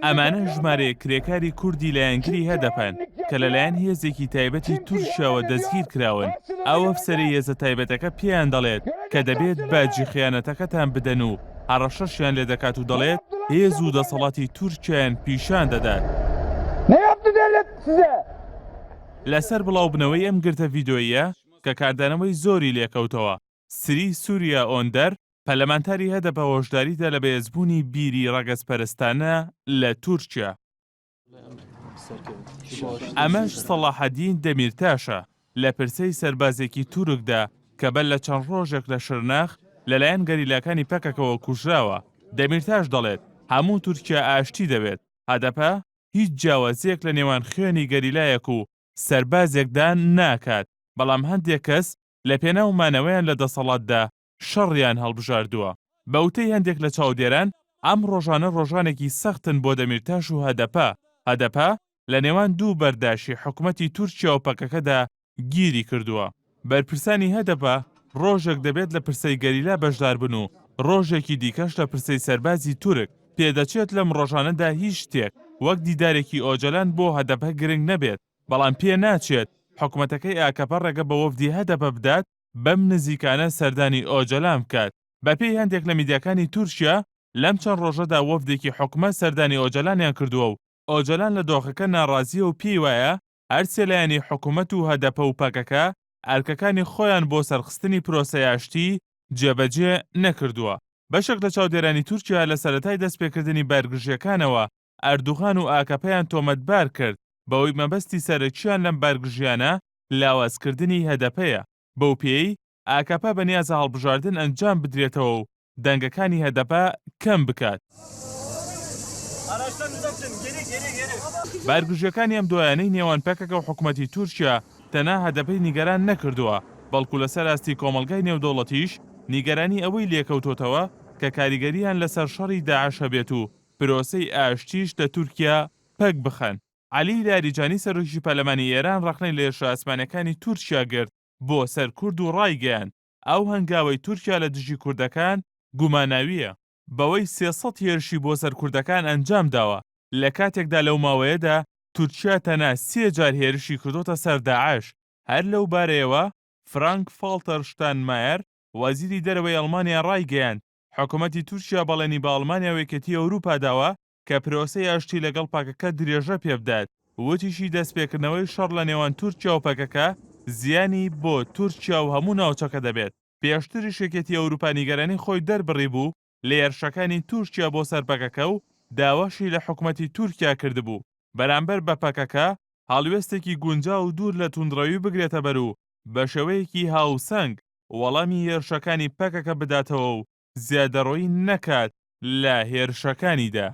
ئەمانە ژمارەیەک کرێکاری کوردی لایەنگری هەدەپەن کە لەلایەن هێزێکی تایبەتی تورکیاوە دەستگیرکراون، ئەو ئەفسەرەی هێزە تایبەتەکە پێیان دەڵێت کە دەبێت باجی خیانەتەکەتان بدەن و هەڕەشەشیان لێدەکات و دەڵێت هێز و دەسەڵاتی تورکیایان پیشان دەدات. لەسەر بڵاوبنەوەی ئەم گرتە ڤیدۆییە کە کاردانەوەی زۆری لێکەوتەوە، سری سوریا ئۆندەر، پەرلەمانتاری هەدەپە هۆشداریدا لە بەهێزبوونی بیری ڕەگەزپەرستانە لە تورکیا. ئەمەش سەڵاحەدین دەمیرتاشە لە پرسەی سەربازێکی تورکدا کە بەر لە چەند ڕۆژێک لە شرناخ لەلایەن گەریلاکانی پەکەکەوە کوژراوە. دەمیرتاش دەڵێت، هەموو تورکیا ئاشتی دەوێت، هەدەپە هیچ جیاوازییەک لە نێوان خوێنی گەریلایەک و سەربازێکدا ناکات، بەڵام هەندێک کەس لەپێناو مانەوەیان لە دەسەڵاتدا شەڕیان هەڵبژاردووە. بە وتەی هەندێک لە چاودێران، ئەم ڕۆژانە ڕۆژانێکی سەختن بۆ دەمیرتاش و هەدەپە، هەدەپە لە نێوان دوو بەرداشی حکومەتی تورکیا و پەکەکەدا گیری کردووە. بەرپرسانی هەدەپە ڕۆژێک دەبێت لە پرسەی گەریلا بەشداربن و ڕۆژێکی دیکەش لە پرسەی سەربازی تورک. پێدەچێت لەم ڕۆژانەدا هیچ شتێک وەک دیدارێکی ئۆجەلان بۆ هەدەپە گرنگ نەبێت، بەڵام پێناچێت حکومەتەکەی ئاکەپە ڕێگە بە وەفدی هەدەپە بدات بەم نزیکانە سەردانی ئۆجەلان بکات. بەپێی هەندێک لە میدیاکانی تورکیا، لەم چەند ڕۆژەدا وەفدێکی حکومەت سەردانی ئۆجەلانیان کردووە و ئۆجەلان لە دۆخەکە ناڕازییە و پێی وایە هەرسێ لایەنی حکومەت و هەدەپە و پەکەکە ئەرکەکانی خۆیان بۆ سەرخستنی پرۆسەی ئاشتی جێبەجێ نەکردووە. بەشێک لە چاودێرانی تورکیا لە سەرەتای دەستپێکردنی بارگرژییەکانەوە ئەردوغان و ئاکەپەیان تۆمەتبار کرد بەوەی مەبەستی سەرەکییان لەم بارگرژییانە لاوازکردنی هەدەپەیە، بەو پێیەی ئاکەپە بەنیازە هەڵبژاردن ئەنجام بدرێتەوە و دەنگەکانی هەدەپە کەم بکات. بارگرژییەکانی ئەم دوایانەی نێوان پەکەکە و حکومەتی تورکیا تەنها هەدەپەی نیگەران نەکردووە، بەڵکو لەسەر ئاستی کۆمەڵگای نێودەوڵەتیش نیگەرانی ئەوەی لێکەوتۆتەوە کە کاریگەرییان لەسەر شەڕی داعش هەبێت و پرۆسەی ئاشتیش لە تورکیا پەک بخەن. عەلی لاریجانی سەرۆکی پەرلەمانی ئێران ڕەخنەی لە هێرشە ئاسمانیەکانی تورکیا گرت بۆ سەر کورد و ڕایگەیاند، ئەو هەنگاوەی تورکیا لە دژی کوردەکان گوماناوییە، بەوەی 300 هێرشی بۆ سەر کوردەکان ئەنجام داوە، لە کاتێکدا لەو ماوەیەدا تورکیا تەنها سێ جار هێرشی کردۆتە سەر داعش. هەر لەو بارەیەوە فرانک فاڵتەر شتانمایەر وەزیری دەرەوەی ئەڵمانیا ڕایگەیاند، حکومەتی تورکیا بەڵێنی بە ئەڵمانیا و یەکێتی ئەوروپا داوە کە پرۆسەی ئاشتی لەگەڵ پەکەکە درێژە پێبدات، وتیشی دەستپێکردنەوەی شەڕ لە نێوان تورکیا و پەکەکە زیانی بۆ تورکیا و هەموو ناوچەکە دەبێت. پێشتریش یەکێتی ئەوروپا نیگەرانی خۆی دەربڕیبوو لە هێرشەکانی تورکیا بۆ سەر پەکەکە و داواشی لە حکومەتی تورکیا کردبوو بەرامبەر بە پەکەکە هەڵوێستێکی گونجاو و دوور لە توندڕەوی بگرێتەبەر و بەشێوەیەکی هاوسەنگ وەڵامی هێرشەکانی پەکەکە بداتەوە و زیادەڕۆیی نەکات لە هێرشەکانیدا.